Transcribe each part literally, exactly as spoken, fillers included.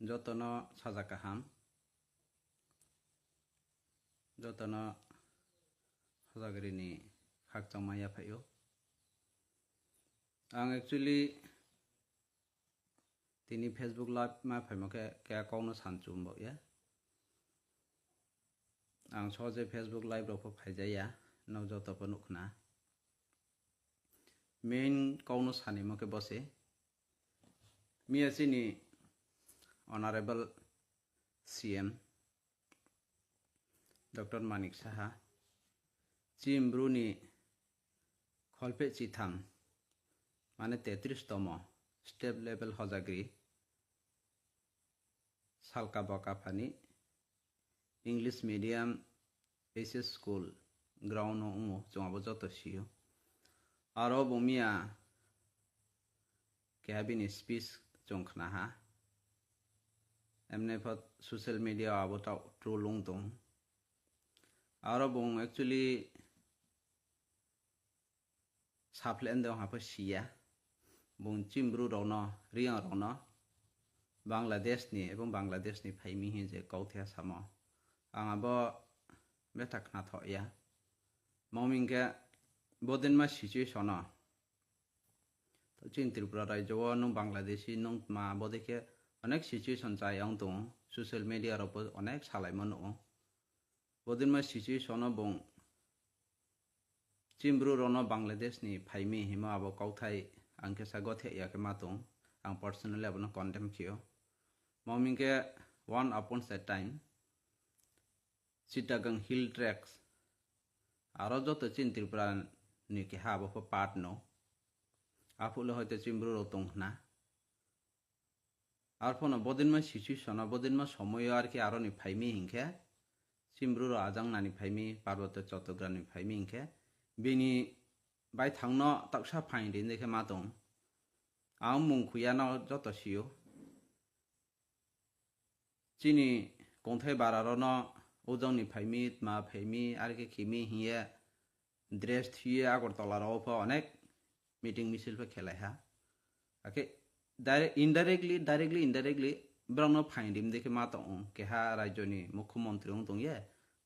Jotono saja kaham, jotono hojagrini khakchangma yaphaio. Ang actually tini Facebook live ma phaimo khe, khe kokno sanchum bo ya. Ang soje Facebook live rok pho phaijaya, no joto pho nukhna. Main kokno sanimo khe bose. Miya chini Honorable C M Doctor Manik Saha, Chini Bru ni kholpeh chitham, mane tetris tomo state level hojagri, salka bokaphani English medium H S school ground o wngo, chwng abo joto sio. Aro bo miya keha bini speech chwng khna ha. Emne pho social media o abo ta troll wng tong. Aro bo actually Saple ende wngha pho siya. Bung Chini Bru rokno, Riyang rokno Bangladesh ni ebong Bangladesh ni phaimi hin je kok the samo. Ang abo betha khna thok ya. Mangming khe bodinma situation o. To chini Tripura rajyo o nung Bangladeshi nung ma bodikhe onek situation chai wng tongo. Social media rok bo onek salaimo nugo. Bodinma situation o bung Chini Bru rokno Bangladesh ni phaimi himo abo kauthai ang khe sa gothe ya khe ma tong. Ang personally abono condemn khio. Mangming khe one upon a time Chittagong Hill Tracts aro joto chini Tripura ni keha abo pho part no. Aphule hoite Chini Bru rok tong hna. Arphono bodinma situation o, bodinma somoyo ar khe aroni phaimi hinkhe, Chini Bru rok ajang nani phaimi, Parboto Chottogram ni phaimi hinkhe, bini baithangno taksa phaini rinai khe ma tong. Ang mung khuya no joto sio. Chini kongthai bara rokno ujang ni phaimi, tma phaimi, ar khe khimi hiye dress thuye Agartala rok pho onek meeting misil pho khelai ha. Akhe direct, indirectly, directly, indirectly borokno phain rim de khe ma tong keha rajyoni mukhyamantri wng tong ye,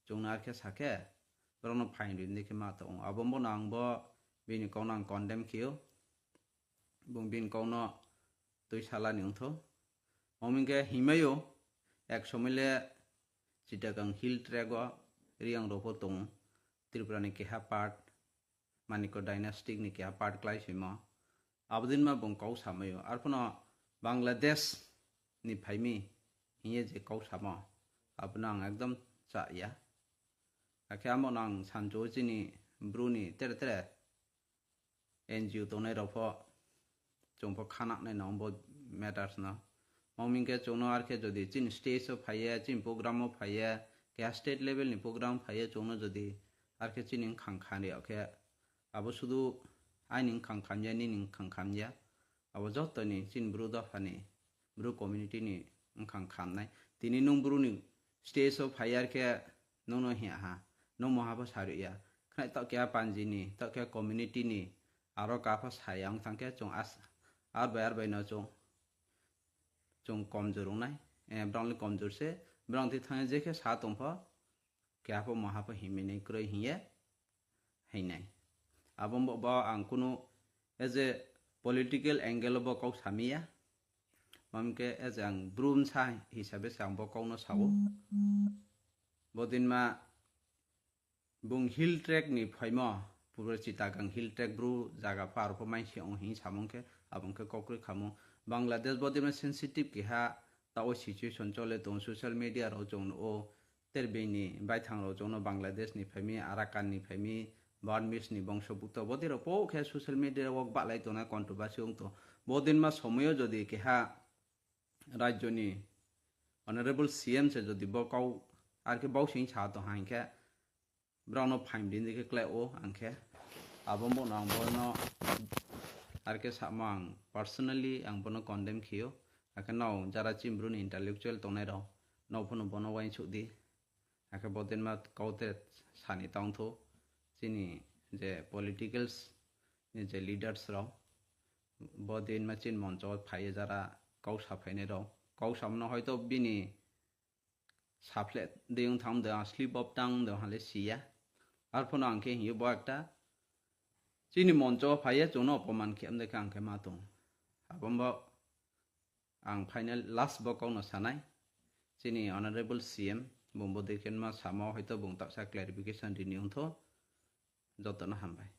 chwngno ar khe sa khe borokno phain rim de khe ma tong. Abo bono ang bo bini kokno ang condemn khio. Bung bini kokno twi salani wngtho. Omo hinkhe himaio ek somoi le Chittagong Hill Tract o Riyang rok pho tongo. Tripura ni keha part, Manikya dynasty ni keha part klai simo. Abodin ma bung kok samaio. Arphono Bangladesh ni phaimi hiye je kok samo, abono ang ekdom cha ya. Akhe amo nang sanjo chini Bru ni tere tere N G O tongnai rok pho chwng pho khanaknai no bo matters no. Mangming khe chwngno ar khe jodi chini stage o phaiya, chini program o phaiya, keha state level ni program phaiya chwngno jodi ar khe chini wngkhang khan rw khe abo sudu aini wngkhang khamya, nini wngkhang khamya, abo joto ni chini Bru dopha ni, Bru community ni wngkhang khamnai. Tini nwng Bru ni stage o phaiya ar khe nwngno hiya ha, nwng moha pho sarwi ya. Khwnai tok keha panji ni, tok keha community ni, aro kapha saya wng thang khe chwng as-, ar bai ar bai no chwng, chwng komjor wngnai. Eh, borok le komjor se, borok thwi thang je khe sa tong pho, keha pho moha pho himwi nai kwrwi hiye. Hinai. Abo bo, bo ang kunu as a political angle bo kok samiya. Mamke as a ang Bru msa hisabe se ang bo kokno sao. Bodinma bung Hill Tract ni phaimo, pura Chittagong Hill Tract Bru jaga pho aro pho maisi ong hin samung khe, abong khe kokrwi khamung. Bangladesh bodinma sensitive keha, tao situation chole tong social media rok chwng nuo. Ter bini baithang rok chwngno Bangladesh ni phaimi, Arakan ni phaimi, Burmese ni bongso bukto bodi rok po khe social media o bahlai tongna controversy wng tong. Bodinma somoyo jodi keha rajyo ni honorable C M se jodi bo kau ar khe bau sing sa tong hang khe borokno phaim rin khe klai o ang khe abo bono ang bono ar khe samo ang personally ang bono condemn khio. Akhe no jara chini Bru ni intellectual tongnai rok no phano bono uaingsuk di. Akhe bodinma kaute sani tongthu chini je politicals ni je leaders rok, bodinma chini moncho phaiye jara kok saphainai rok, kok samno hoito bini saphle de wng thang de slip of tongue de hale siya. Arphono ang khe hiyo bo ekta chini moncho phaiya chwngno opoman khe amde khe ang khe ma tong. Abombo ang final last bo kokno sanai. Chini honorable C M bumbo dekhenma samo hoito bung taksa clarification rini wngtho. Jotono hambai.